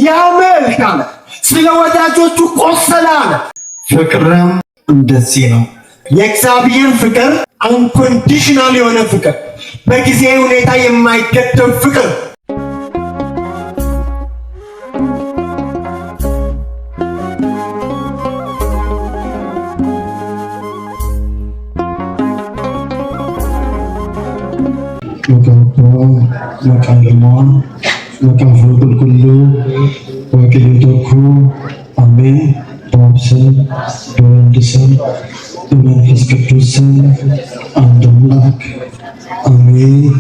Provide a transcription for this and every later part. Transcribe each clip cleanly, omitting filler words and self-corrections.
ያ መልክ አለ ስለ ወዳጆቹ ቆሰለ አለ። ፍቅርም እንደዚህ ነው። የእግዚአብሔር ፍቅር unconditional የሆነ ፍቅር፣ በጊዜ ሁኔታ የማይገደብ ፍቅር። Maqaan Abbaa, maqaan Ilmaa, maqaan Hafuura Qulqulluu, Waaqayyo tokko, አሜን። በአብ ስም በወልድ ስም በመንፈስ ቅዱስ ስም አንድ አምላክ አሜን።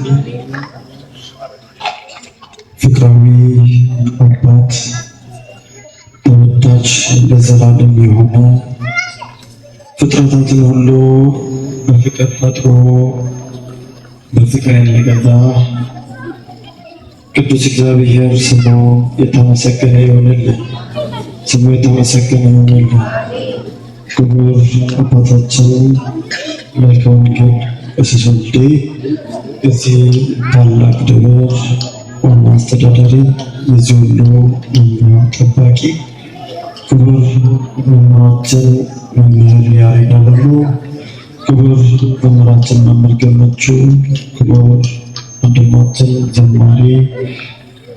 ፍቅራዊ አባት፣ ተወዳጅ ለዘላለም የሆነ፣ ፍጥረታትን ሁሉ በፍቅር ፈጥሮ በፍቅር የሚገዛ ቅዱስ እግዚአብሔር ስሙ የተመሰገነ ይሁንልን። ስሙ የተመሰገነ ይሁንልን። ክቡር አባታችን መልከ ወንጌል ቀሲስ ወልዴ፣ የዚህ ታላቅ ደብር ዋና አስተዳዳሪ፣ የዚህ ሁሉ መንጋ ጠባቂ፣ ክቡር መምህራችን መምህር ያሬድ አለሙ፣ ክቡር መምህራችን መምህር ገመቹ፣ ክቡር ወንድማችን ዘማሪ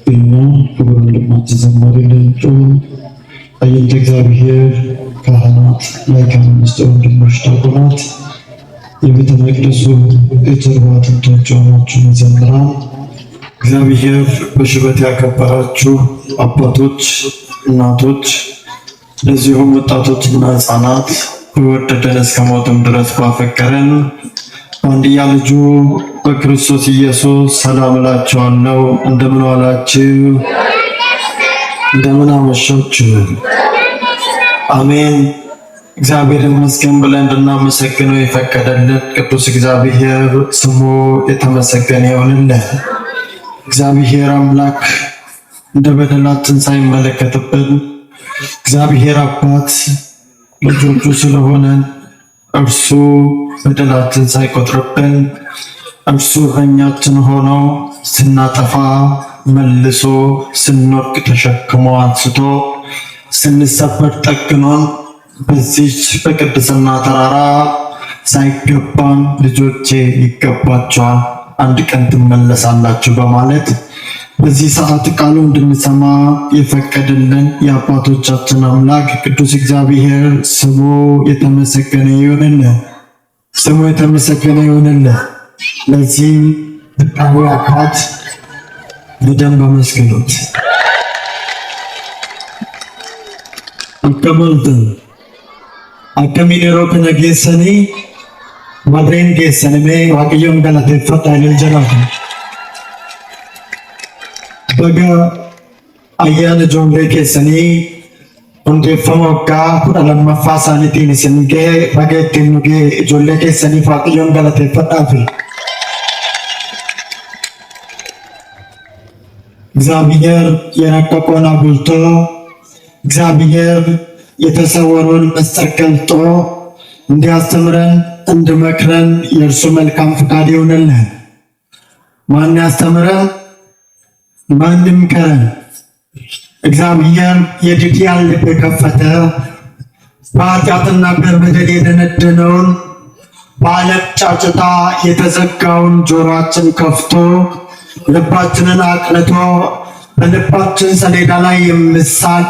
ቢኛ፣ ክቡር ወንድማችን ዘማሪ ለንጮ፣ አየንተ እግዚአብሔር ካህናት፣ ላይካነ ምስጢር ወንድሞች ዲያቆናት፣ የቤተ መቅደሱ የጀርባ አጥንቶች የሆናችሁ መዘምራን፣ እግዚአብሔር በሽበት ያከበራችሁ አባቶች፣ እናቶች፣ እንደዚሁም ወጣቶችና ሕፃናት፣ በወደደን እስከ ሞትም ድረስ ባፈቀረን በአንድያ ልጁ በክርስቶስ ኢየሱስ ሰላም እላችኋለሁ። እንደምን ዋላችሁ? እንደምን አመሻችሁ? አሜን። እግዚአብሔር ይመስገን ብለን እንድናመሰግነው የፈቀደልን ቅዱስ እግዚአብሔር ስሙ የተመሰገነ ይሁንልን። እግዚአብሔር አምላክ እንደ በደላችን ሳይመለከትብን፣ እግዚአብሔር አባት ልጆቹ ስለሆነን እርሱ በደላችን ሳይቆጥርብን፣ እርሱ እረኛችን ሆኖ ስናጠፋ መልሶ፣ ስንወድቅ ተሸክሞ አንስቶ፣ ስንሰበር ጠግኖን፣ በዚች በቅድስና ተራራ ሳይገባን ልጆቼ ይገባቸዋል፣ አንድ ቀን ትመለሳላችሁ በማለት በዚህ ሰዓት ቃሉ እንድንሰማ የፈቀደልን የአባቶቻችን አምላክ ቅዱስ እግዚአብሔር ስሙ የተመሰገነ ይሁንልን። ስሙ የተመሰገነ ይሁንልን። ለዚህ ፍቃዊ አባት በደንብ አመስግኑት። Akkam ooltan? Akkamiin yeroo kana geessanii? Warreen geessan mee Waaqayyoon galateeffadhaa, ilil jalaatu. Baga ayyaana ijoollee keessanii hundeeffama waggaa 12ffaa isaaniitiin isin gahe, baga ittiin nu gahe. Ijoollee keessaniif Waaqayyoon galateeffadhaafi. እግዚአብሔር የረቀቀውን አጉልቶ፣ እግዚአብሔር የተሰወረውን ምስጢር ገልጦ እንዲያስተምረን እንዲመክረን የእርሱ መልካም ፈቃድ ይሁንልን። ማን ያስተምረን? ማን ይምከረን? እግዚአብሔር የድድያን ልብ የከፈተ፣ በኃጢአትና በበደል የደነደነውን፣ በዓለም ጫጭታ የተዘጋውን ጆሮአችን ከፍቶ፣ ልባችንን አቅንቶ፣ በልባችን ሰሌዳ ላይ የሚሳል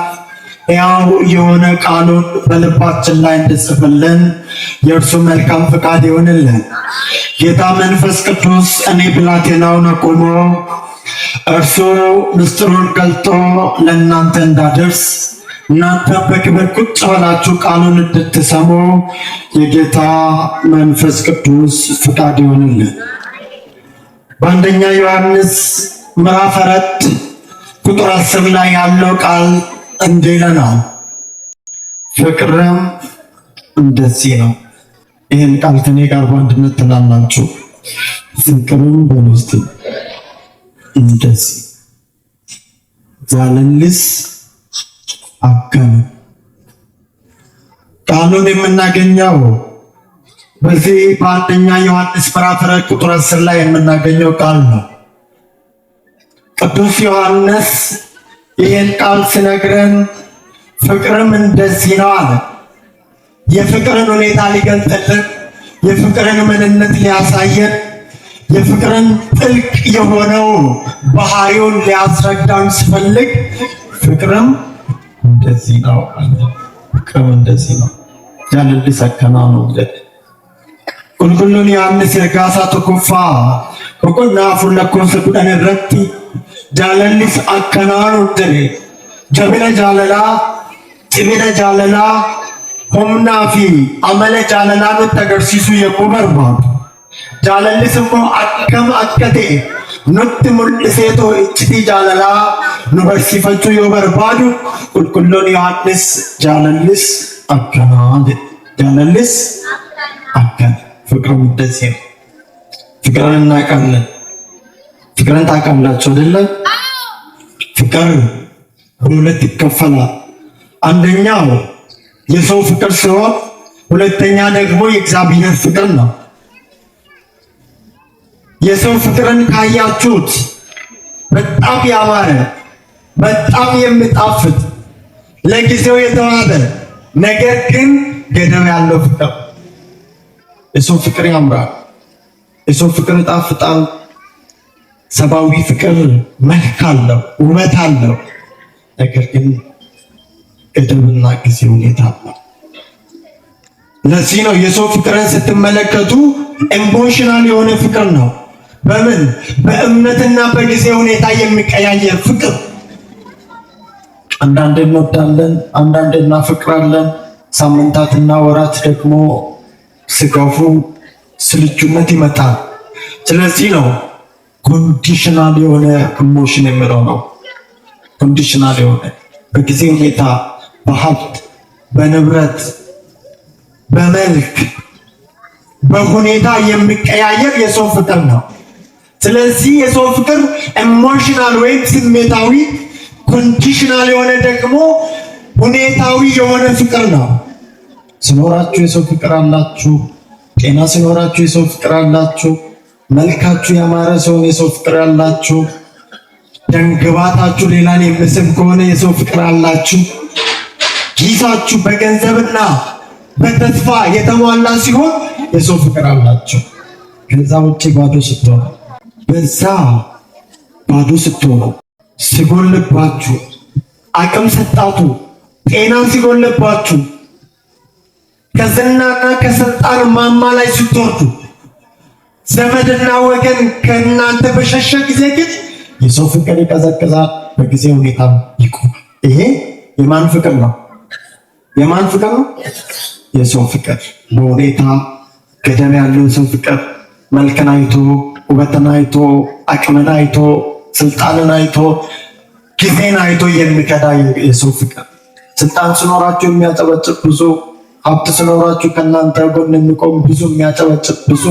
ሕያው የሆነ ቃሉን በልባችን ላይ እንድጽፍልን የእርሱ መልካም ፈቃድ ይሁንልን። ጌታ መንፈስ ቅዱስ እኔ ብላቴናውን አቁሞ እርሱ ምስጢሩን ገልጦ ለእናንተ እንዳደርስ፣ እናንተ በክብር ቁጭ ብላችሁ ቃሉን እንድትሰሙ የጌታ መንፈስ ቅዱስ ፍቃድ ይሁንልን። በአንደኛ ዮሐንስ ምዕራፍ 4 ቁጥር 10 ላይ ያለው ቃል እንዲህ ይለናል፣ ፍቅርም እንደዚህ ነው። ይህን ቃል ከኔ ጋር በአንድነት ትላላችሁ። ፍቅርም በውስጥ እንደዚህ jaalallis akkana። ቃሉን የምናገኘው በዚህ በአንደኛ ዮሐንስ ምዕራፍ 4 ቁጥር 10 ላይ የምናገኘው ቃል ነው። ቅዱስ ዮሐንስ ይህን ቃል ሲነግረን ፍቅርም እንደዚህ ነው አለ። የፍቅርን ሁኔታ ሊገልጥልን፣ የፍቅርን ምንነት ሊያሳየን፣ የፍቅርን ጥልቅ የሆነው ባህሪውን ሊያስረዳን ሲፈልግ ፍቅርም እንደዚህ ነው አለ። ፍቅርም እንደዚህ ነው። Jaalallis akkanaa ነው jedhe. Qulqulluun Yohaannis ergaa isaa tokkoffaa boqonnaa 4 lakkoofsa 10 irratti jaalallis akkanaa nu jedhe. Jabina jaalalaa, cimina jaalalaa, humnaa fi amala jaalalaa nutti agarsiisuu yommuu barbaadu, jaalallis immoo akkam akka ta'e nutti mul'iseetoo iccitii jaalalaa nu barsiifachuu yoo barbaadu, qulqulluun Yohaannis jaalallis akkanaa jedhe. Jaalallis akkana. ፍቅርም እንደዚህ ነው። ፍቅርን እናውቃለን። ፍቅርን ታውቃላችሁ አይደለ? ፍቅር በሁለት ይከፈላል። አንደኛው የሰው ፍቅር ሲሆን፣ ሁለተኛ ደግሞ የእግዚአብሔር ፍቅር ነው። የሰው ፍቅርን ካያችሁት በጣም ያማረ፣ በጣም የሚጣፍጥ፣ ለጊዜው የተዋበ ነገር ግን ገደብ ያለው ፍቅር። የሰው ፍቅር ያምራል። የሰው ፍቅር ይጣፍጣል። ሰብአዊ ፍቅር መልክ አለው፣ ውበት አለው። ነገር ግን ገደብና ጊዜ ሁኔታ አለው። ለዚህ ነው የሰው ፍቅርን ስትመለከቱ emotional የሆነ ፍቅር ነው። በምን በእምነትና በጊዜ ሁኔታ የሚቀያየር ፍቅር። አንዳንዴ እንወዳለን፣ አንዳንዴ እናፈቅራለን። ሳምንታትና ወራት ደግሞ ሲገፉ ስልቹነት ይመጣል። ስለዚህ ነው conditional የሆነ emotion የሚለው ነው። Conditional የሆነ በጊዜ ሁኔታ፣ በሀብት፣ በንብረት፣ በመልክ፣ በሁኔታ የሚቀያየር የሰው ፍቅር ነው። ስለዚህ የሰው ፍቅር emotional ወይም ስሜታዊ፣ conditional የሆነ ደግሞ ሁኔታዊ የሆነ ፍቅር ነው። ሲኖራችሁ የሰው ፍቅር አላችሁ። ጤና ሲኖራችሁ የሰው ፍቅር አላችሁ። መልካችሁ ያማረ ሲሆን የሰው ፍቅር አላችሁ። ደምግባታችሁ ሌላን የሚስብ ከሆነ የሰው ፍቅር አላችሁ። ኪሳችሁ በገንዘብና በተስፋ የተሟላ ሲሆን የሰው ፍቅር አላችሁ። ከዛ ውጭ ባዶ ስትሆኑ፣ በዛ ባዶ ስትሆኑ፣ ሲጎልባችሁ፣ አቅም ስታጡ፣ ጤና ሲጎልባችሁ፣ ከዝናና ከስልጣን ማማ ላይ ስትወርዱ፣ ዘመድና ወገን ከእናንተ በሸሸ ጊዜ ግን የሰው ፍቅር ይቀዘቅዛል፣ በጊዜ ሁኔታ ይቆማል። ይሄ የማን ፍቅር ነው? የማን ፍቅር ነው? የሰው ፍቅር፣ በሁኔታ ገደብ ያለው የሰው ፍቅር፣ መልክን አይቶ፣ ውበትን አይቶ፣ አቅምን አይቶ፣ ስልጣንን አይቶ፣ ጊዜን አይቶ የሚከዳ የሰው ፍቅር። ስልጣን ሲኖራችሁ የሚያጨበጭብ ብዙ፣ ሀብት ሲኖራችሁ ከእናንተ ጎን የሚቆም ብዙ፣ የሚያጨበጭብ ብዙ፣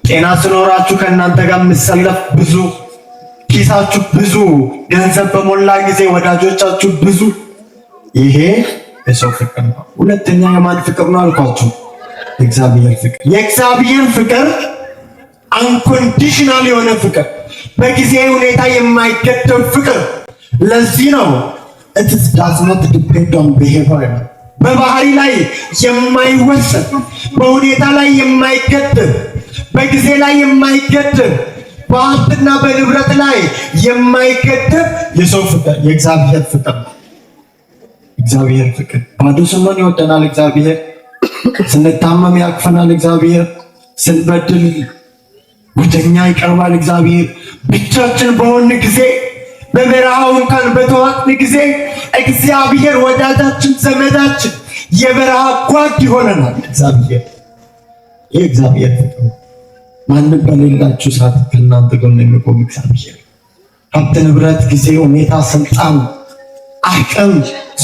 ጤና ሲኖራችሁ ከእናንተ ጋር የሚሰለፍ ብዙ፣ ኪሳችሁ ብዙ ገንዘብ በሞላ ጊዜ ወዳጆቻችሁ ብዙ። ይሄ የሰው ፍቅር ነው። ሁለተኛ የማን ፍቅር ነው አልኳችሁ? የእግዚአብሔር ፍቅር። የእግዚአብሔር ፍቅር unconditional የሆነ ፍቅር፣ በጊዜ ሁኔታ የማይገደብ ፍቅር። ለዚህ ነው It does not depend on behavior። በባህሪ ላይ የማይወሰን፣ በሁኔታ ላይ የማይገደብ፣ በጊዜ ላይ የማይገደብ፣ በሀብትና በንብረት ላይ የማይገደብ የሰው ፍቅር የእግዚአብሔር ፍቅር ነው። እግዚአብሔር ፍቅር ባዶ ስንሆን ይወደናል። እግዚአብሔር ስንታመም ያቅፈናል። እግዚአብሔር ስንበድል ወደኛ ይቀርባል። እግዚአብሔር ብቻችን በሆን ጊዜ፣ በበረሃው እንኳን በተዋጥን ጊዜ እግዚአብሔር ወዳጃችን፣ ዘመዳችን፣ የበረሃ ጓድ ይሆነናል። እግዚአብሔር ይህ እግዚአብሔር ፍቅር ነው። ማንም በሌላችሁ ሰዓት ከእናንተ ጎን የሚቆም እግዚአብሔር። ሀብት፣ ንብረት፣ ጊዜ፣ ሁኔታ፣ ስልጣን፣ አቅም፣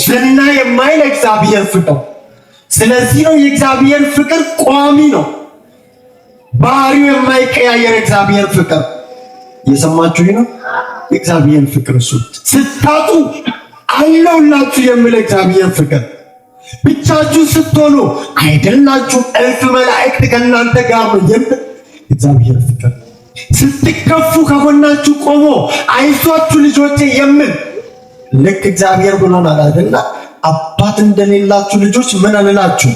ዝና የማይል እግዚአብሔር ፍቅር። ስለዚህ ነው የእግዚአብሔር ፍቅር ቋሚ ነው። ባህሪው የማይቀያየር እግዚአብሔር ፍቅር። እየሰማችሁ ነው። የእግዚአብሔር ፍቅር እሱ ስታጡ አለሁላችሁ የሚል እግዚአብሔር ፍቅር፣ ብቻችሁ ስትሆኑ አይደላችሁም፣ እልፍ መላእክት ከእናንተ ጋር ነው የሚል እግዚአብሔር ፍቅር፣ ስትከፉ ከጎናችሁ ቆሞ አይዟችሁ ልጆቼ የሚል ልክ እግዚአብሔር ብሎናል አይደለ? አባት እንደሌላችሁ ልጆች ምን አልላችሁ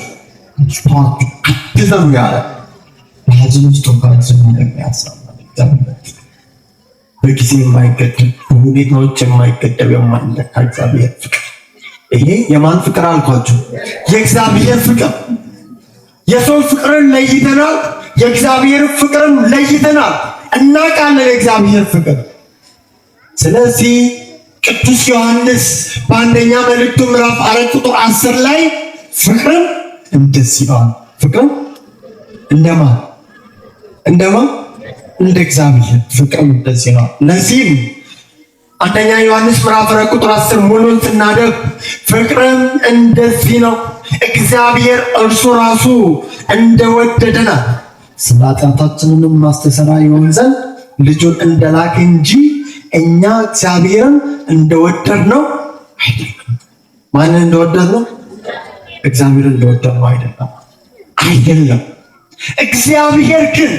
አትተዋችሁ፣ አትዘኑ ያለ በሐዘን ውስጥ እንኳን ዝም እንደሚያጽናና በጊዜ የማይገደብ በሁኔታዎች የማይገደብ የማይለካ እግዚአብሔር ፍቅር። ይሄ የማን ፍቅር አልኳችሁ? የእግዚአብሔር ፍቅር። የሰው ፍቅርን ለይተናል፣ የእግዚአብሔር ፍቅርን ለይተናል። እናውቃለን የእግዚአብሔር ፍቅር። ስለዚህ ቅዱስ ዮሐንስ በአንደኛ መልእክቱ ምዕራፍ 4 ቁጥር 10 ላይ ፍቅርም እንደዚህ ነው። ፍቅርም እንደማ እንደማ እንደ እግዚአብሔር ፍቅርም እንደዚህ ነው። ለዚህም አንደኛ ዮሐንስ ምዕራፍ 4 ቁጥር 10 ሙሉን ስናደብ ፍቅርም እንደዚህ ነው፣ እግዚአብሔር እርሱ ራሱ እንደወደደናል ስለ ኃጢአታችንንም ማስተሰሪያ ይሆን ዘንድ ልጁን እንደላከ እንጂ እኛ እግዚአብሔርን እንደወደድነው አይደለም። ማንን እንደወደድነው? እግዚአብሔርን እንደወደድነው አይደለም፣ አይደለም። እግዚአብሔር ግን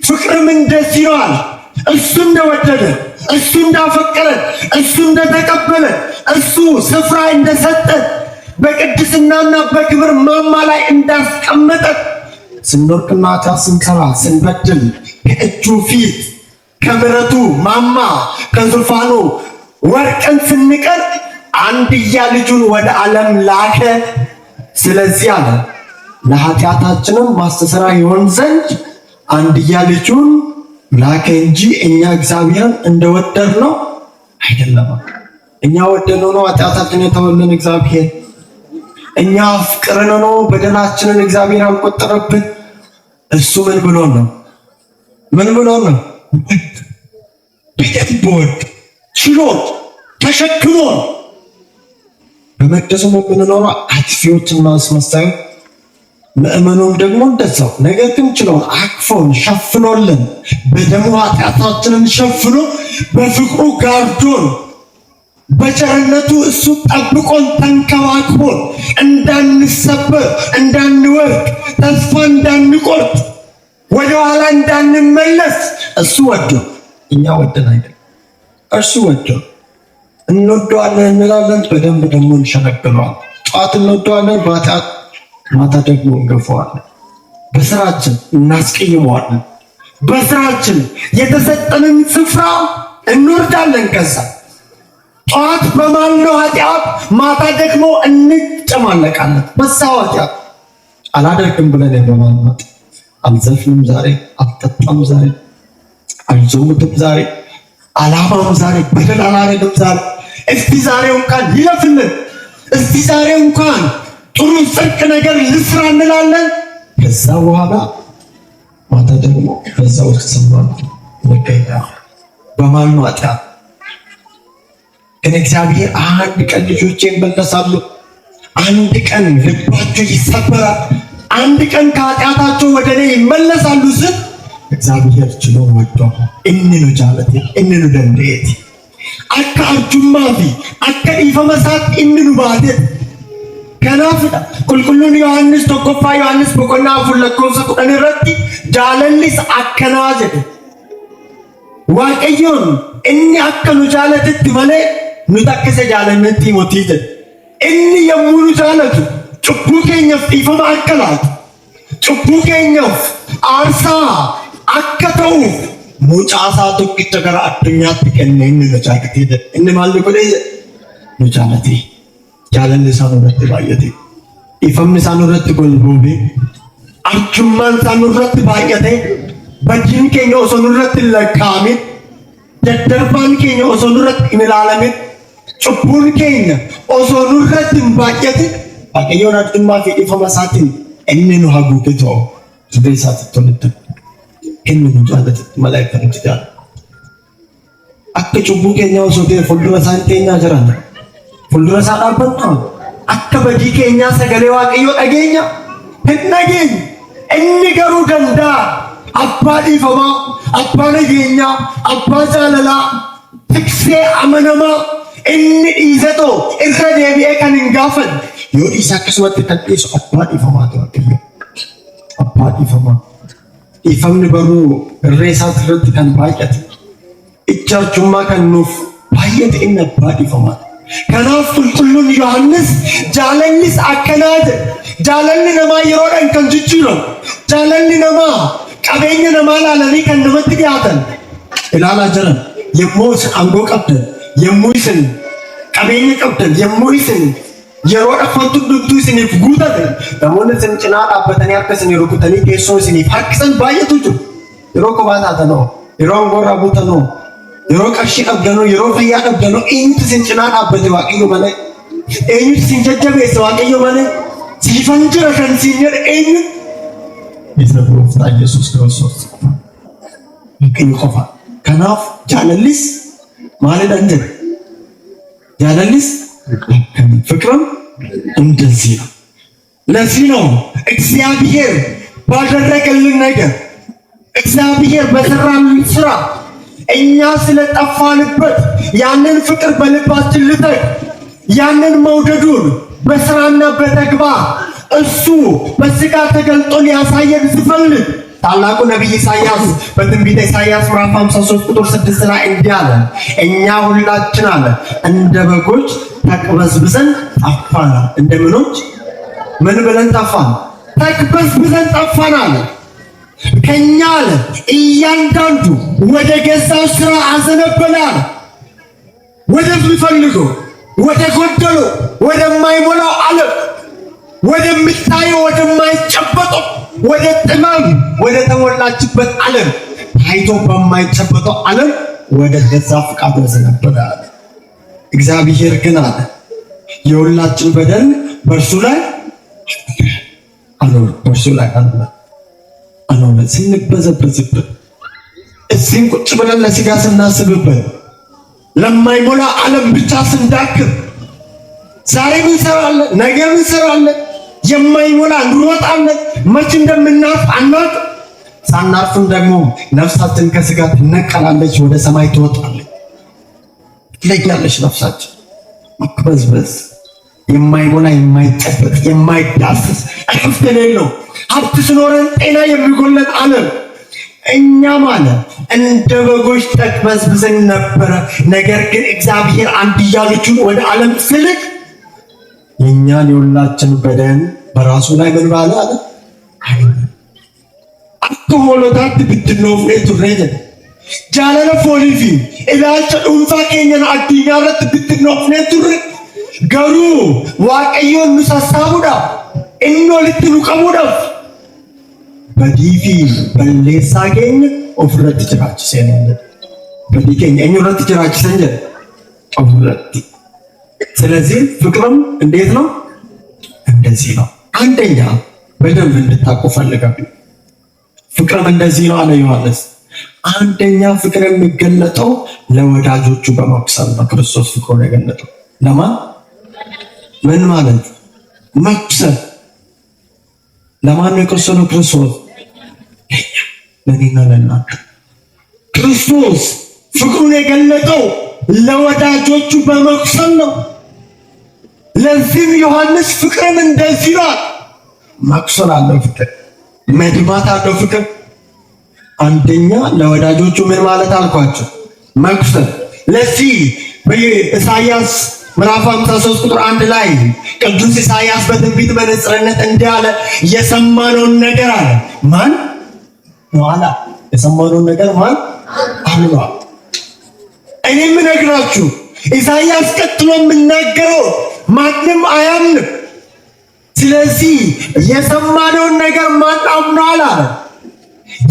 ፍቅርም እንደዚህ ነው አለ። እሱ እንደወደደ፣ እሱ እንዳፈቀረ፣ እሱ እንደተቀበለ፣ እሱ ስፍራ እንደሰጠ፣ በቅድስናና በክብር ማማ ላይ እንዳስቀመጠ ስንወድቅና ኃጢአት ስንሰራ ስንበድል ከእጁ ፊት ከምሕረቱ ማማ ከዙፋኑ ወርቅን ስንቀር አንድያ ልጁን ወደ ዓለም ላከ። ስለዚህ አለ ለኃጢአታችንም ማስተሰሪያ ይሆን ዘንድ አንድያ ልጁን ላከ እንጂ እኛ እግዚአብሔርን እንደወደድነው አይደለም። እኛ ወደድነው ነው ኃጢአታችንን የተወልን እግዚአብሔር። እኛ አፍቅረን ነው በደላችንን እግዚአብሔር አልቆጠረብን። እሱ ምን ብሎ ነው? ምን ብሎ ነው? በደንብ ወድ ችሎት ተሸክሞን በመቅደሱ የምንኖረው አጥፊዎችና አስመሳዮች፣ ምእመኑም ደግሞ እንደዛው። ነገር ግን ችሎን አቅፎን ሸፍኖልን በደሙ ኃጢአታችንን ሸፍኖ በፍቅሩ ጋርዶን በቸርነቱ እሱ ጠብቆን ተንከባክቦን እንዳንሰበር፣ እንዳንወርቅ፣ ተስፋ እንዳንቆርጥ፣ ወደኋላ እንዳንመለስ እሱ ወዶ እኛ ወደን አይደለም፣ እርሱ ወዶ እንወደዋለን እንላለን፣ በደንብ ደግሞ እንሸነግለዋለን። ጠዋት እንወደዋለን፣ በኃጢአት ማታ ደግሞ እንገፈዋለን። በስራችን እናስቀይመዋለን። በስራችን የተሰጠንን ስፍራ እንወርዳለን። ከዛ ጠዋት በማልነው ኃጢአት ማታ ደግሞ እንጨማለቃለን። በዛው ኃጢአት አላደርግም ብለን በማልማት አልዘፍንም ዛሬ፣ አልጠጣም ዛሬ፣ አልዘሙትም ዛሬ፣ አላማም ዛሬ፣ በደል አላረግም ዛሬ፣ እስቲ ዛሬ እንኳን ይለፍልን፣ እስቲ ዛሬ እንኳን ጥሩ ጽድቅ ነገር ልስራ እንላለን። ከዛ በኋላ ማታ ደግሞ በዛ ውስጥ ሰማን እንገኛለን። በማልነው ኃጢአት ግን እግዚአብሔር አንድ ቀን ልጆቼ ይመለሳሉ፣ አንድ ቀን ልባቸው ይሰበራል፣ አንድ ቀን ከኃጢአታቸው ወደ እኔ ይመለሳሉ ስል እግዚአብሔር ችሎ ወዶ inni nu jaalate inni nu dandeeti akka arjummaa fi akka dhiifama isaatti inni nu baate. Kanaafidha qulqulluun Yohaannis tokkoffaa Yohaannis boqonnaa 4 lakkoofsa 10 irratti jaalallis akkanaa jedhe. Waaqayyoon inni akka nu jaalatetti malee nuti akka isa jaalannetti motii jedhe. Inni yommuu nu jaalatu cubbuu keenyaaf dhiifama akka laatu, cubbuu keenyaaf aarsaa akka ta'uuf mucaa isaa tokkicha gara addunyaatti kenne inni nu jaalatee jedhe. Inni maal nu godhee jedhe? Nu jaalatee. Jaalalli isaa nurratti baay'ate. Dhiifamni isaa nurratti golboobee, arjummaan isaa nurratti baay'ate, badiin keenya osoo nurratti hin lakkaa'amin, daddarbaan keenya osoo nurratti hin ilaalamin, cubbuun keenya osoo nurratti hin baay'atin, Waaqayyoon arjummaa fi dhiifama isaatiin inni nu haguuge ta'u siree isaatti tolutti inni nu jaalatetti malee akka nuti jaalatu. Akka cubbuu keenyaa osoo ta'e fuuldura isaa hin teenyaa jiran. Fuuldura isaa dhaabbanna. Akka badii keenyaa sagalee Waaqayyoo dhageenya hin dhageenye. Inni garuu danda'a. Abbaa dhiifamaa, abbaa nageenyaa, abbaa jaalalaa, tiksee amanamaa inni dhiisetoo irra deebi'ee kan hin gaafanne. Yoo dhiise akkasumatti kan dhiisu abbaa dhiifamaa Waaqayyo. Abbaa dhiifamaa. Dhiifamni baruu irree isaati irratti kan baay'ate. Ijja arjummaa kan nuuf baay'ate inni abbaa dhiifamaa. Kanaaf qulqulluun Yohaannis jaalallis akkanaa jedhe. Jaalalli namaa yeroodhaan kan jijjiiramu, jaalalli namaa qabeenya namaa laalanii kan namatti dhiyaatan. Ilaalaa jiran, yommuu isin aangoo qabdan, yommuu isin qabeenya qabdan, yommuu isin yeroo dhaffantu hundumtuu isiniif guutate, namoonni isin cinaa dhaabbatanii harka isinii rukutanii teessoo isiniif harkisan baay'eetu jiru. Yeroo kophaa taatanoo, yeroo aangoo irraa buutanoo, yeroo qarshii dhabdanoo, yeroo fayyaa dhabdanoo, eenyutu isin cinaa dhaabbate Waaqayyo malee? Eenyutu isin jajjabeesse Waaqayyo malee? Siifan jira kan siin jedhe eenyu? Isa Gooftaa Yesuus Kiristoos qofa. Waaqayyo qofa. Kanaaf jaalallis maalidhaan jedhe? Jaalallis ፍቅርም እንደዚህ ነው። ለዚህ ነው እግዚአብሔር ባደረገልን ነገር፣ እግዚአብሔር በሰራልን ስራ እኛ ስለጠፋንበት ያንን ፍቅር በልባችን ልተክ ያንን መውደዱን በስራና በተግባር እሱ በስጋ ተገልጦ ሊያሳየን ሲፈልግ ታላቁ ነቢይ ኢሳያስ በትንቢተ ኢሳያስ ምዕራፍ 53 ቁጥር 6 ላይ እንዲህ አለ፣ እኛ ሁላችን አለ እንደ በጎች ተቅበዝብዘን ጠፋን። እንደ ምኖች ምን ብለን ጠፋን? ተቅበዝብዘን ጠፋን አለ። ከኛ አለ እያንዳንዱ ወደ ገዛው ስራ አዘነበለ አለ። ወደሚፈልገው፣ ወደ ጎደለው፣ ወደማይሞላው ዓለም፣ ወደሚታየው፣ ወደማይጨበጠው፣ ወደ ጥመም ወደ ተሞላችበት ዓለም፣ ታይቶ በማይጨበጠው ዓለም ወደ ገዛ ፍቃዱ አዘነበለ አለ። እግዚአብሔር ግን አለ የሁላችን በደል በእርሱ ላይ አኖረ፣ በእርሱ ላይ አኖረ አኖረ። ስንበዘበዝበት፣ እዚህም ቁጭ ብለን ለስጋ ስናስብበት፣ ለማይሞላ ዓለም ብቻ ስንዳክር፣ ዛሬ ምን እንሰራለን፣ ነገ ምን እንሰራለን፣ የማይሞላ እንሮጣለን። መች እንደምናርፍ አናውቅም። ሳናርፍም ደግሞ ነፍሳችን ከስጋ ትነቀላለች፣ ወደ ሰማይ ትወጣለች፣ ትለያለች። ነፍሳችን መቅበዝበዝ፣ የማይሞላ፣ የማይጨበጥ፣ የማይዳሰስ፣ እረፍት የሌለው፣ ሀብት ስኖረን ጤና የሚጎለን ዓለም። እኛም አለ እንደ በጎች ተቅበዝብዘን ነበረ። ነገር ግን እግዚአብሔር አንድያ ልጁን ወደ ዓለም ሲልክ የእኛን የሁላችን በደል በራሱ ላይ ምን ባለ አለ። Akka hoolotaatti bittinnoofnee turree jedhe. Jaalala foonii fi ilaalcha dhuunfaa keenyan addunyaa irratti bittinnoofnee turre. Garuu Waaqayyoon nu sassaabuudhaaf, inni walitti nu qabuudhaaf badii fi balleessaa keenya ofirratti jiraachisee jedhe. Badii keenya eenyu irratti jiraachisan jedhe? Ofirratti. ስለዚህ ፍቅርም እንዴት ነው? እንደዚህ ነው። አንደኛ በደንብ እንድታውቁ ፈልጋለሁ። ፍቅርም እንደዚህ ነው አለ ዮሐንስ። አንደኛ ፍቅር የሚገለጠው ለወዳጆቹ በመቁሰል ነው። ክርስቶስ ፍቅሩን የገለጠው ለማን? ምን ማለት መቁሰል? ለማን ነው የቆሰለው ክርስቶስ? ለእኔና ለእናንተ። ክርስቶስ ፍቅሩን የገለጠው ለወዳጆቹ በመቁሰል ነው። ለዚህም ዮሐንስ ፍቅርም እንደዚህ ነው። መቁሰል አለው ፍቅር፣ መድማት አለው ፍቅር። አንደኛ ለወዳጆቹ ምን ማለት አልኳቸው? መቁሰል። ለዚህ በኢሳይያስ ምዕራፍ 53 ቁጥር 1 ላይ ቅዱስ ኢሳይያስ በትንቢት መነጽርነት እንዲህ አለ፣ የሰማነውን ነገር አለ ማን ነው አላ? የሰማነውን ነገር ማን አምኗል? እኔ የምነግራችሁ ኢሳይያስ ቀጥሎ የምናገረው ማንም አያምንም። ስለዚህ የሰማነውን ነገር ማን አምኗል አለ።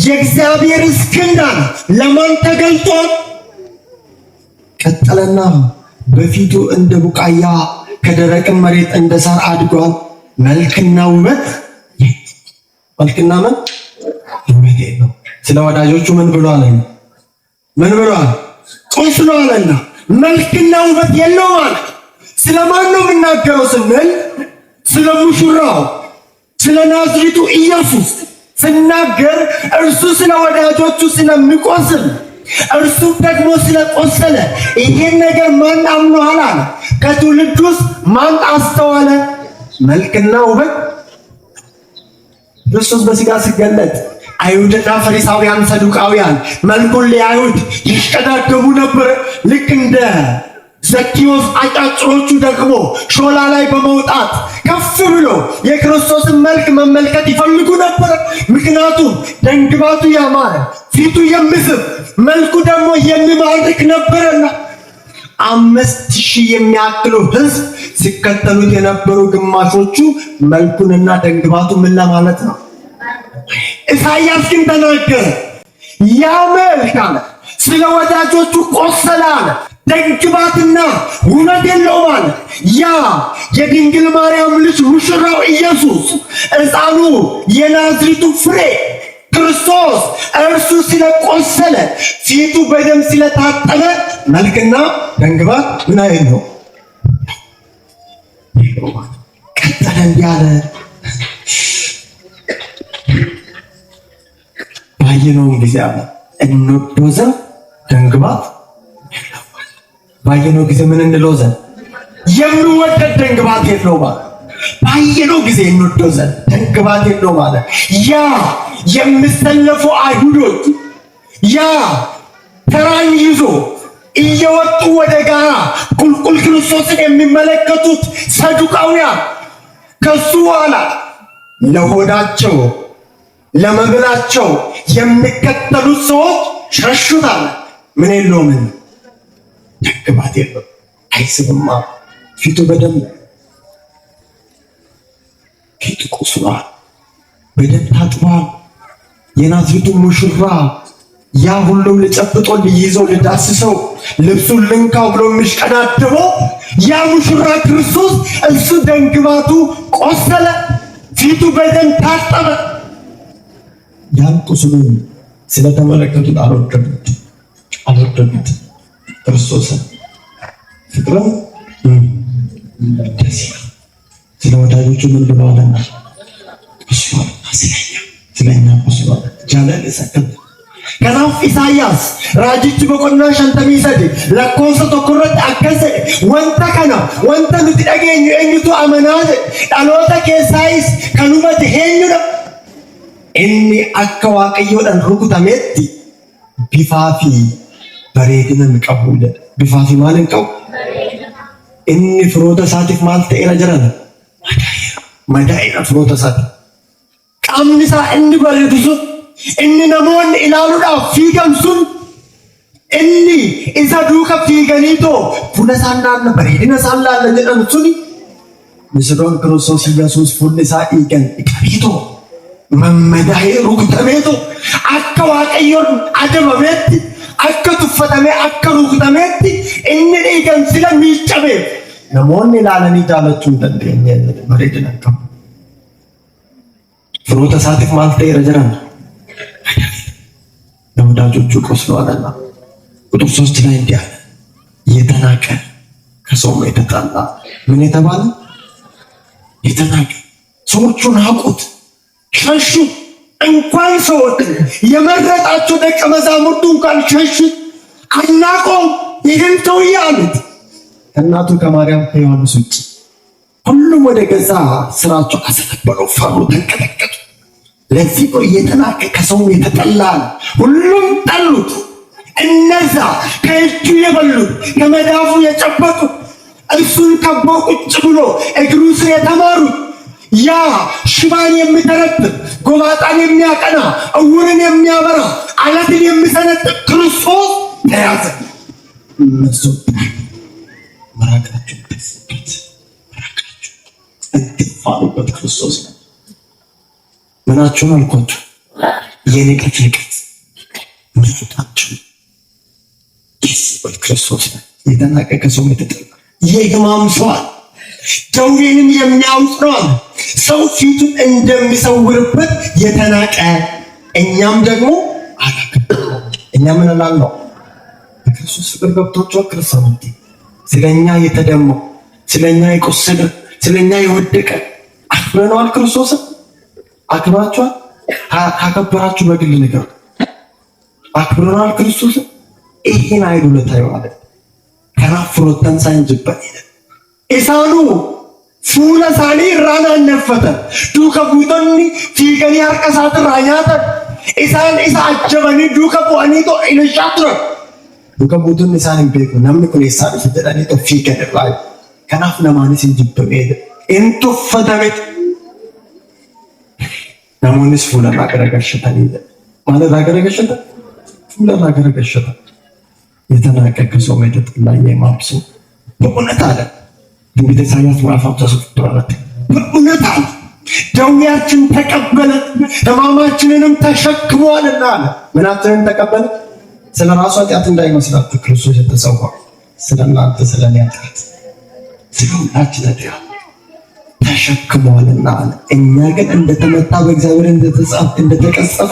የእግዚአብሔርስ ክንድ አለ ለማን ተገልጧል? ቀጠለና በፊቱ እንደ ቡቃያ ከደረቅም መሬት እንደ ሳር አድጓል። መልክና ውበት፣ መልክና ምን ውበት የለውም። ስለ ወዳጆቹ ምን ብሏል? ምን ብሏል? ቆስሏልና መልክና ውበት የለውም አለ። ስለማን ነው የምናገረው ስንል ስለ ሙሽራው፣ ስለ ናዝሬቱ ኢየሱስ ስናገር እርሱ ስለ ወዳጆቹ ስለሚቆስል፣ እርሱ ደግሞ ስለቆሰለ ይሄን ነገር ማን አምኗል አለ። ከትውልድ ውስጥ ማን አስተዋለ? መልክና ውበት። ክርስቶስ በስጋ ሲገለጥ አይሁድና ፈሪሳውያን ሰዱቃውያን መልኩን ሊያዩት ይሽቀዳደሙ ነበር። ልክ እንደ ዘኪዎስ አጫጭሮቹ ደግሞ ሾላ ላይ በመውጣት ከፍ ብሎ የክርስቶስን መልክ መመልከት ይፈልጉ ነበር። ምክንያቱም ደንግባቱ ያማረ፣ ፊቱ የሚስብ፣ መልኩ ደግሞ የሚማርክ ነበረና። 5,000 የሚያክሉ ሕዝብ ሲከተሉት የነበሩ ግማሾቹ መልኩንና ደንግባቱ ምን ለማለት ነው? ኢሳይያስ ግን ተናገረ። ያ መልክ አለ ስለ ወዳጆቹ ቆሰለ አለ። ደንግባትና ውበት የለውም አለ። ያ የድንግል ማርያም ልጅ ሙሽራው ኢየሱስ፣ ሕፃኑ የናዝሪቱ ፍሬ ክርስቶስ፣ እርሱ ስለቆሰለ፣ ፊቱ በደም ስለታጠበ መልክና ደንግባት ምን አይነት ነው? ቀጠለ እንዲህ አለ። ባየነውም ጊዜ አለ እንወደው ዘንድ ደንግባት፣ ባየነው ጊዜ ምን እንለው ዘንድ? የሚወደድ ደንግባት የለው ማለት። ባየነው ጊዜ እንወደው ዘንድ ደንግባት የለው ማለት። ያ የሚሰለፉ አይሁዶች፣ ያ ተራን ይዞ እየወጡ ወደ ጋራ ቁልቁል ክርስቶስን የሚመለከቱት ሰዱቃውያን፣ ከሱ በኋላ ለሆዳቸው ለመብላቸው የሚከተሉት ሰዎች ሸሹታል። ምን የለውም? ደንግባት የለውም። አይስብማ። ፊቱ በደም፣ ፊቱ ቆስሏል፣ በደም ታጥቧል። የናዝሬቱ ሙሽራ፣ ያ ሁሉም ልጨብጦ ሊይዘው ልዳስሰው ልብሱን ልንካው ብሎ የሚሽቀዳደመው ያ ሙሽራ ክርስቶስ፣ እሱ ደንግባቱ ቆሰለ፣ ፊቱ በደም ታጠበ። ያን ቁስሉን ስለተመለከቱት አልወደዱት አልወደዱት ክርስቶስን። ፍቅርም እንደዚህ ስለ ወዳጆቹ ምን ብለዋልና? ቆስሏልና፣ ስለኛ ስለኛ ቆስሏል። Jaalala isa. Kanaaf Isaayyaas raajichi boqonnaa 53 lakkoofsa 1 irratti akkas jedhe: wanta kana, wanta nuti dhageenyu eenyutu amanaa jedhe? Dhaloota keessaayis kan hubate eenyudha? Inni akka Waaqayyoodhaan rukutameetti bifaa fi bareedina hin qabu jedhe. Bifaa fi maal hin qabu? Inni firoota isaatiif maal ta'eera jiran? Madaa'eera firoota isaatiif. Qaamni isaa inni bareedu sun, inni namoonni ilaaluudhaaf fiigan sun, inni isa duuka fiiganii too fuula isaan laalla, bareedina isaan laalla jedhan suni, misirroon Kiristoos Yesuus fuulli isaa dhiigan dhiqameetoo, mammadaa'ee, rukutameetoo, akka Waaqayyoon adabameetti, akka tuffatamee, akka rukutameetti inni dhiigan sila miiccameef namoonni ilaalanii jaalachuu hin dandeenye, bareedina hin qabu. Firoota isaatiif maal ta'eera jiran? ለወዳጆቹ ቆስሏልና። ቁጥር 3 ላይ እንዲህ አለ፣ የተናቀ ከሰውም የተጠላ። ምን የተባለ? የተናቀ። ሰዎቹ ናቁት፣ ሸሹ። እንኳን ሰዎች የመረጣቸው ደቀ መዛሙርቱ እንኳን ሸሹት። አናቆም ይህን ሰውዬ አሉት። ከእናቱ ከማርያም ከዮሐንስ ውጭ ሁሉም ወደ ገዛ ስራቸው አዘነበሉ፣ ፈሩ፣ ተንቀጠቀጡ። ለዚህ ነው የተናቀ ከሰው የተጠላ፣ ሁሉም ጠሉት። እነዛ ከእጁ የበሉት፣ ከመዳፉ የጨበጡት፣ እሱን ከበው ቁጭ ብሎ እግሩ ስር የተማሩት፣ ያ ሽባን የሚተረትር፣ ጎባጣን የሚያቀና፣ እውርን የሚያበራ፣ አለትን የሚሰነጥቅ ክርስቶስ ተያዘ። እነሱ ምራቃቸው ተፉበት፣ ምራቃቸው እንትፍ አሉበት ክርስቶስ ነው። ምናችሁን አልኳችሁ? የንቀት ንቀት ምራቃችሁ ደስበት ክርስቶስ ነው። የተናቀ ከሰው የተጠላ የሕማም ሰው ደዌንም የሚያውቅ ነው አለ። ሰው ፊቱን እንደሚሰውርበት የተናቀ፣ እኛም ደግሞ አላከበርነውም። እኛ ምን እላለሁ? በክርስቶስ ፍቅር ገብቷቸዋል። ክርስቲያኖች፣ ስለኛ የተደማው፣ ስለኛ የቆሰለ፣ ስለኛ የወደቀ አክብረነዋል። ክርስቶስን አክብራችኋል። ካከበራችሁ በግል ነገር አክብረነዋል ክርስቶስን። ይሄን አይዱለታ ይዋለ kanaaf firoottan isaan jibban. Isaanuu fuula isaanii irraa naanneffatan. Duuka buutonni fiiganii harka isaatirraa nyaatan. Isaan isa ajjabanii duuka bu'anii ililchaa turan. Duuka buutonni isaan hin beeku. Namni kun eessaa dhufe jedhanii fiigan irraa. Kanaaf namaanis hin jibbamee hin tuffatame. Namoonnis fuularraa garagalchatanii jedha. Maalirraa garagalchatan? Fuularraa garagalchatan. የተናቀ ከሰው የተጠላ የሕማም ሰው በእውነት አለ ትንቢተ ኢሳይያስ ምዕራፍ 53 ቁጥር 4 በእውነት አለ ደዌያችን ተቀበለ ሕማማችንንም ተሸክሟልና አለ። ምናችንን ተቀበለ? ስለ ራሱ ኃጢአት እንዳይመስላችሁ ክርስቶስ የተሰዋው ስለ እናንተ ስለ እኔ ኃጢአት ስለ ሁላችን ኃጢአት ተሸክሟልና አለ። እኛ ግን እንደተመታ በእግዚአብሔር እንደተቀጸፈ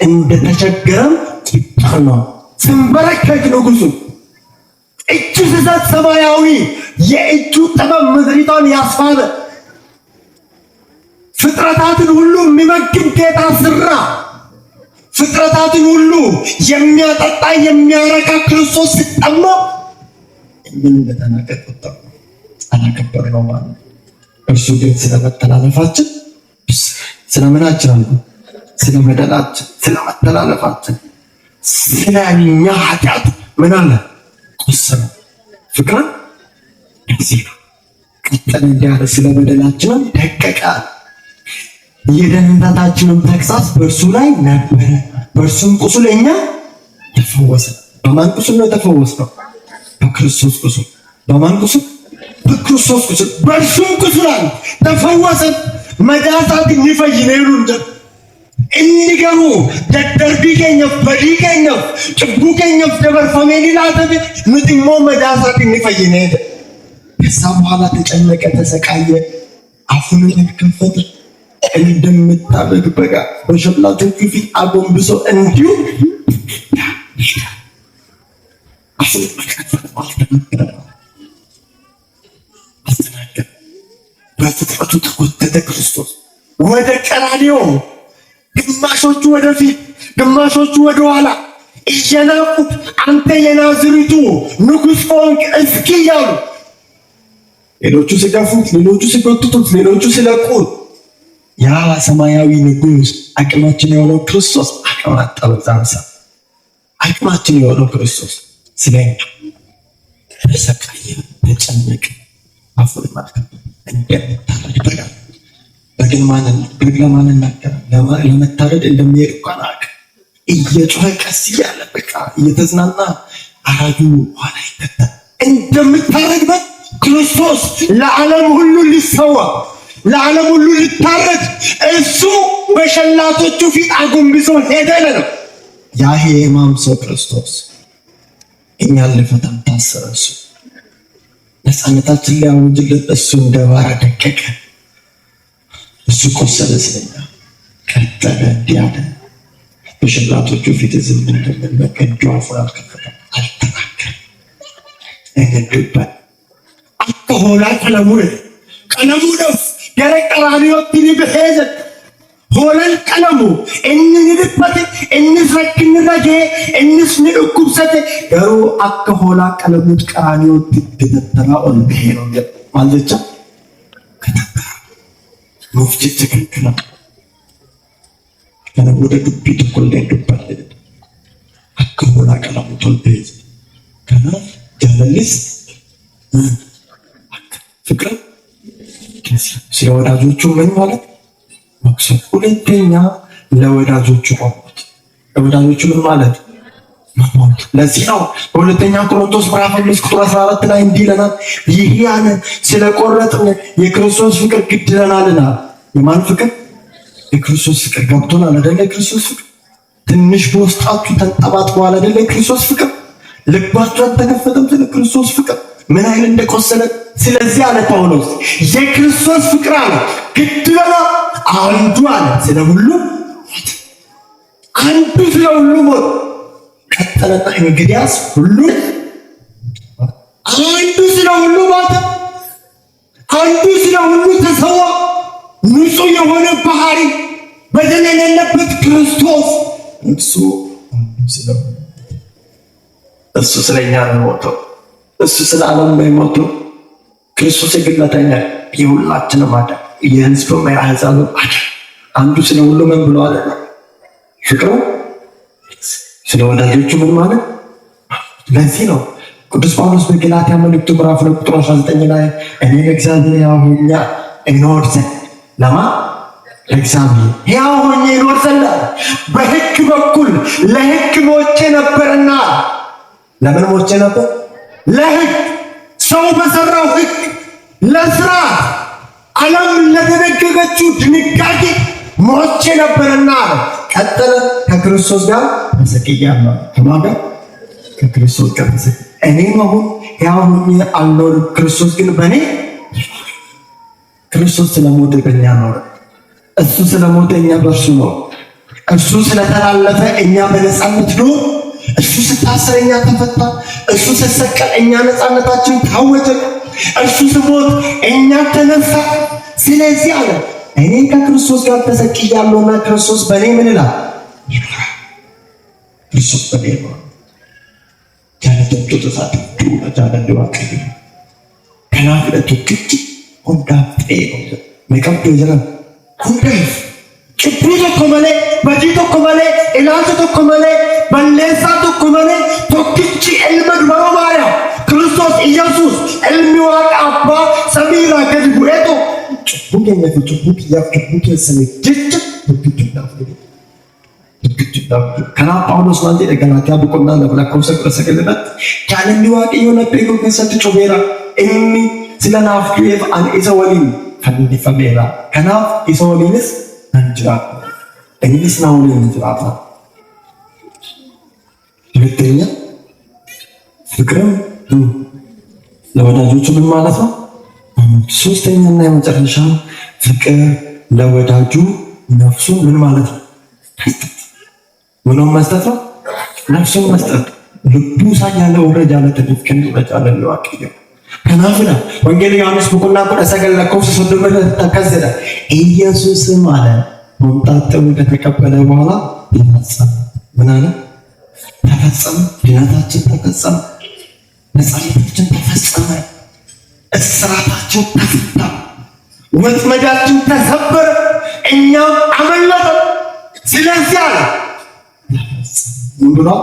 እንደተቸገረም ቆጠርነው። ስንበረከክ ንጉሱ እጁ ስሰጥ ሰማያዊ የእጁ ጥበብ ምድሪቷን ያስፋለ ፍጥረታትን ሁሉ የሚመግብ ጌታ ስራ ፍጥረታትን ሁሉ የሚያጠጣ የሚያረካ ክርስቶስ ሲጠማ ምን እንደተናቀ ቆጠርነው፣ አላከበርነው ማለት ነው። እርሱ ግን ስለ መተላለፋችን ስለምናችን አልኩ ስለ በደላችን ስለ መተላለፋችን ስለ እኛ ኃጢአት ምን አለ ቆሰለ። ፍቅርን እንደዚህ ነው። ቀጠለ እንዲህ ስለ በደላችንም ደቀቀ። የደህንነታችንም ተግሣጽ በእርሱ ላይ ነበረ፣ በእርሱም ቁስል እኛ ተፈወስን። በማን ቁስል ነው የተፈወስነው? በክርስቶስ ቁስል። በማን ቁስል? በክርስቶስ ቁስል። በእርሱም ቁስል አለ ተፈወስን። መዳሳት ni fayyine Inni garuu daddarbii keenyaaf badii keenyaaf cubbuu keenyaaf dabarfamee ni laatame nuti immoo madaa isaatiin ni fayyine. ከዛ በኋላ ተጨነቀ፣ ተሰቃየ፣ አፉን ከፈተ። እንደምታረድ በግ በሸላቾቹ ፊት አጎንብሶ እንዲሁ አፉን አልተናገረም። በፍጥረቱ ተጎተተ ክርስቶስ ወደ ቀራንዮ ግማሾቹ ወደፊት ግማሾቹ ወደኋላ እየናቁት አንተ የናዝሪቱ ንጉሥ ሆንክ እስኪ እያሉ ሌሎቹ ሲገፉት፣ ሌሎቹ ሲጎትቱት፣ ሌሎቹ ሲለቁት ያ ሰማያዊ ንጉሥ አቅማችን የሆነው ክርስቶስ አቅም አጣ። በዛን ሰዓት አቅማችን የሆነው ክርስቶስ ስለኛ ተሰቃየ፣ ተጨነቀ። አፉን እንደምታረድ በግ በግን ማንን በግ ለማን እናገራል? ለመታረድ እንደሚሄድ እንኳን አያውቅም። እየጮኸ ቀስ እያለ በቃ እየተዝናና አራጁ ኋላ ይከተል እንደምታረድ በግ ክርስቶስ ለዓለም ሁሉ ሊሰዋ ለዓለም ሁሉ ሊታረድ እሱ በሸላቶቹ ፊት አጎንብሶ ሄደ ነው። ያ የሕማም ሰው ክርስቶስ እኛን ሊፈታን ታሰረ። እሱ ነፃነታችን ሊያውጅልን እሱ እንደ ባሪያ ደቀቀ። እሱ ቆሰለ ስለኛ፣ ቀጠለ እንዲህ አለ። በሸላቶቹ ፊት ዝም እንደምል በቀንዱ አፉን አልከፈተም፣ አልተናገረም። እንግባል akka hoolaa qalamuu qalamuudhaaf gara qaraaniyotti ni bahee jedha. Hoolaan qalamu inni ni dhiphate, innis rakkinni irra ga'e, innis ni dhukkubsate garuu akka hoolaa qalamuutti qaraaniyootti gatattaraa ol bahee ነው jedha. Maal jecha? Gatattaraa. Nuuf jecha kan kana booda dubbii tokko illee hin dubbanne jedha. Akka hoolaa qalamuutti ol bahee jedha. Kanaaf jaalallis ፍቅር ስለ ወዳጆቹ ምን ማለት መቁሰል። ሁለተኛ ለወዳጆቹ መሞት። ለወዳጆቹ ምን ማለት መሞት። ለዚህ ነው በሁለተኛ ቆሮንቶስ ምዕራፍ 5 ቁጥር 14 ላይ እንዲህ ይለናል፣ ይህ ያለ ስለቆረጥን የክርስቶስ ፍቅር ግድ ይለናልና። የማን ፍቅር? የክርስቶስ ፍቅር ገብቶናል አይደለ? የክርስቶስ ፍቅር ትንሽ በውስጣችሁ ተንጠባጥቧል አይደለ? የክርስቶስ ፍቅር ልባችሁ አልተከፈተም ስለ ክርስቶስ ፍቅር ምን ያህል እንደቆሰለ። ስለዚህ አለ ጳውሎስ የክርስቶስ ፍቅር አለ ግድ ይለናል። አንዱ አለ ስለ ሁሉ አንዱ ስለ ሁሉ ሞት። ቀጠለና እንግዲያስ ሁሉ አንዱ ስለ ሁሉ ሞተ፣ አንዱ ስለ ሁሉ ተሰዋ። ንጹሕ የሆነ ባህሪ በደል የሌለበት ክርስቶስ እሱ እሱ ስለኛ ነው የሞተው። እሱ ስለ ዓለም ነው የሞተው። ክርስቶስ የግለተኛ የሁላችንም አዳኝ፣ የሕዝብም የአሕዛብም አዳኝ። አንዱ ስለ ሁሉ ምን ብለዋል? ፍቅሩ ስለ ወዳጆቹ ምን ማለት ለዚህ ነው ቅዱስ ጳውሎስ በገላትያ መልእክቱ ምዕራፍ 2 ቁጥር 19 ላይ እኔ ለእግዚአብሔር ሕያው ሆኜ እኖር ዘንድ፣ ለማ? ለእግዚአብሔር ሕያው ሆኜ እኖር ዘንድ፣ በሕግ በኩል ለሕግ ሞቼ ነበርና። ለምን ሞቼ ነበር? ለሕግ፣ ሰው በሰራው ሕግ፣ ለስርዓት፣ ዓለም ለደነገገችው ድንጋጌ ሞቼ ነበርና አለ። ቀጠለ፣ ከክርስቶስ ጋር ተሰቅያለሁ። ከማን ጋር? ከክርስቶስ ጋር ተሰቅያለሁ። እኔም አሁን ሕያው ሆኜ አልኖርም፣ ክርስቶስ ግን በእኔ። ክርስቶስ ስለሞተ በእኛ ኖረ። እሱ ስለሞተ እኛ በእርሱ ኖር። እርሱ ስለተላለፈ እኛ በነፃነት ኖር። እሱ ስታሰር እኛ ተፈታ። እሱ ስሰቀል እኛ ነፃነታችን ታወጀ። እርሱ ስሞት እኛ ተነሳ። ስለዚህ አለ፣ እኔ ከክርስቶስ ጋር ተሰቅያለሁና ክርስቶስ በእኔ ምን ይላል? ይኖራል። ክርስቶስ በእኔ ይኖራል። Jaallatamtoota isaatiif duudha jaalalli Waaqayyoo. Kanaafidha tokkichi hundaaf ta'ee meeqamtuu jiran hundaaf, Cubbuu tokko malee, badii tokko malee, ilaalcha tokko malee, balleessaa tokko malee, tokkichi ilma dubaroo Maariyaam Kiristoos Iyyasuus, ilmi Waaqa Abbaa, samiirraa gadi bu'eetu cubbuu keenya fi cubbuu kiyyaaf cubbuu keessaniif jecha tokkichi hundaaf jedhe. Tokkichi hundaaf jedhe. Kanaaf Phaawulos maal jedhe? Galaatiyaa boqonnaa 2 lakkoofsa 19 irratti, jaalalli Waaqayyoo laphee koo keessatti cubeera. Inni sila naaf du'eef ani isa waliin fannifameera. Kanaaf isa waliinis nan jiraadha. Innis na waliin jiraata. ሁለተኛ ፍቅርም ለወዳጆቹ ምን ማለት ነው? ሶስተኛና የመጨረሻ ፍቅር ለወዳጁ ነፍሱን ምን ማለት ነው? መስጠት። ምኑን መስጠት ነው? ነፍሱን መስጠት። Lubbuu isaa jaala warra jaalataniif kennuudha jaalalli Waaqayyoo. Kanaafidha Wangeela Yohaannis boqonnaa 19 lakkoofsa 30 irratti akkas jedha. ኢየሱስም አለ፣ ሆምጣጤውን ከተቀበለ በኋላ ተፈጸመ። ምን አለ? ተፈጸመ። ድነታችን ተፈጸመ። ነፃነታችን ተፈጸመ። እስራታችን ተፈታ። ወጥመዳችን ተሰበረ፣ እኛም አመለጠ። ስለዚህ አለ ምን ብሏል?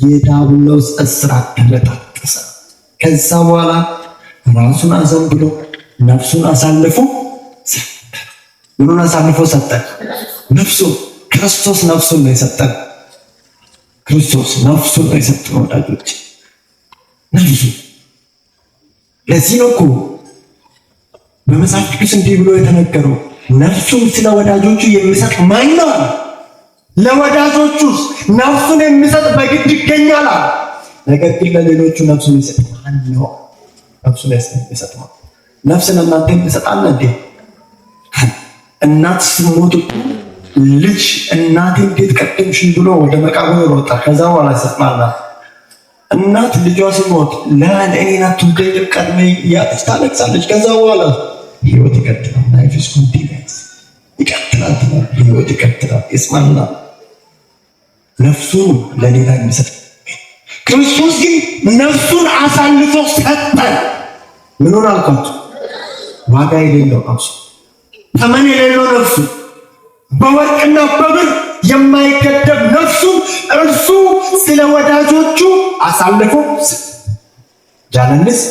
የዲያብሎስ እስራት ተበጣጠሰ። ከዛ በኋላ ራሱን አዘንብሎ ነፍሱን አሳልፎ ሰጠ። ምኑን አሳልፎ ሰጠ? ነፍሱ። ክርስቶስ ነፍሱን ነው የሰጠን። ክርስቶስ ነፍሱን ነው የሰጠን ወዳጆች፣ ነፍሱ። ለዚህ ነው እኮ በመጽሐፍ ቅዱስ እንዲህ ብሎ የተነገረው፣ ነፍሱን ስለ ወዳጆቹ የሚሰጥ ማን ነው? ለወዳጆቹስ ነፍሱን የሚሰጥ በግድ ይገኛል። ነገር ግን ለሌሎቹ ነፍሱን የሚሰጥ ማን ነው? ነፍሱን የሚሰጥ ማን? ነፍስ ለእናንተ የሚሰጥ አለ እንዴ? እናት ስትሞት እኮ ልጅ እናቴ እንዴት ቀደምሽኝ ብሎ ወደ መቃብር ሮጣ። ከዛ በኋላ ይሰጥማል። እናት ልጇ ሲሞት ለእኔን አትወደኝም ቀድሜ እያለች ታለቅሳለች። ከዛ በኋላ ህይወት ይቀጥላል። Life is continuous፣ ይቀጥላል። ህይወት ይቀጥላል። ይስማና ነፍሱን ለሌላ የሚሰጥ ክርስቶስ ግን ነፍሱን አሳልፎ ሰጠን። ምኑን አልኳቸው? ዋጋ የሌለው ነፍሱ፣ ተመን የሌለው ነፍሱ፣ በወርቅና በብር የማይገደብ ነፍሱ እርሱ ስለ ወዳጆቹ አሳልፎ Jaalallis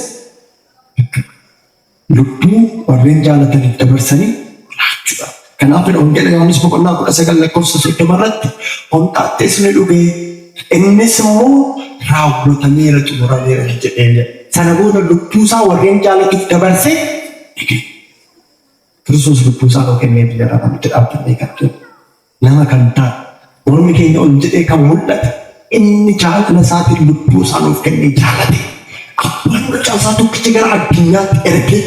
lubbuu warreen jaalataniif dabarsanii laachuudha. Kanaaf Wangeela Yohaannis boqonnaa 19 lakkoofsa 30 irratti homxaattees ni dhugee, innis immoo raawwatameera, xumurameera jedhee, sana booda lubbuu isaa warreen jaalatuuf dabarsee Kiristoos lubbuu isaa nuu kennee biyya lafaa nutti dhaabbannee kan jiru. Nama kan ta'e, mormi keenya ol jedhee kan mul'ate, inni jaalala isaatiin lubbuu isaa nuuf kennee jaalate. Abbaan mucaa isaa tokkicha gara addunyaatti ergee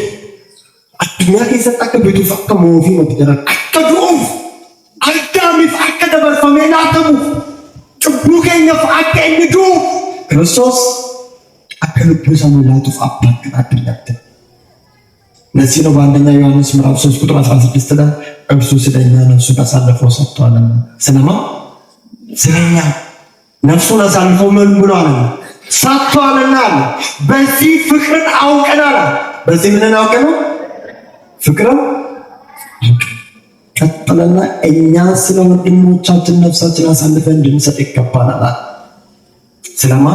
addunyaa keessatti akka bituuf, akka moofii miti jira, akka du'uuf, Addaamiif akka dabarfamee laatamuuf, cubbuu keenyaaf akka inni du'uuf. Kiristoos akka lubbuu isaa nuu laatuuf abbaan gara addunyaatti. ለዚህ ነው በአንደኛ ዮሐንስ ምዕራፍ 3 ቁጥር 16 ላይ እርሱ ስለኛ ነፍሱን አሳልፎ ሰጥቷል። ስለማ? ስለኛ ነፍሱን አሳልፎ ምን ብሏል? ሰጥቷልና አለ። በዚህ ፍቅርን አውቀናል። በዚህ ምንን አውቀነው? ፍቅርን። ቀጥለና እኛ ስለ ወንድሞቻችን ነፍሳችን አሳልፈን እንድንሰጥ ይገባናል። ስለማ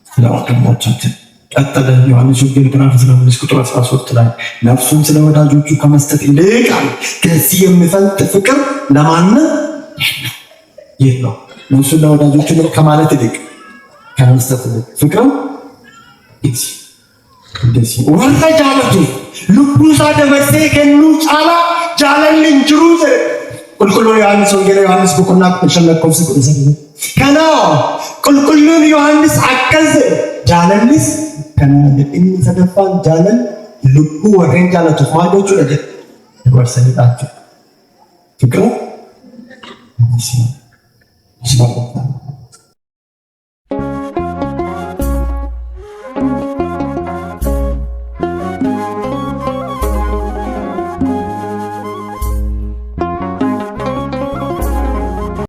ስለ ወንድሞቻችን። ቀጠለ። ዮሐንስ ወንጌል ምዕራፍ 15 ቁጥር 13 ላይ ነፍሱን ስለ ወዳጆቹ ከመስጠት ይልቅ ከዚህ የሚበልጥ ፍቅር ለማንም ይህ ነው። ነፍሱን ለወዳጆቹ ከማለት ይልቅ፣ ከመስጠት ይልቅ ፍቅርም እንደዚህ Warra jaalatu lubbuu isaa dabarsee kennuu caalaa jaalalli hin jiru jedhe Qulqulluun Yohaannis Wangeela Yohaannis boqonnaa 15 lakkoofsa 19. Kanaaf qulqulluun Yohaannis akkas jedhe. Jaalallis kana jedhe. Inni sadaffaan jaalalli lubbuu warreen jaalatuuf maal gochuudha jedhe? Dabarsanii jechuudha. ፍቅር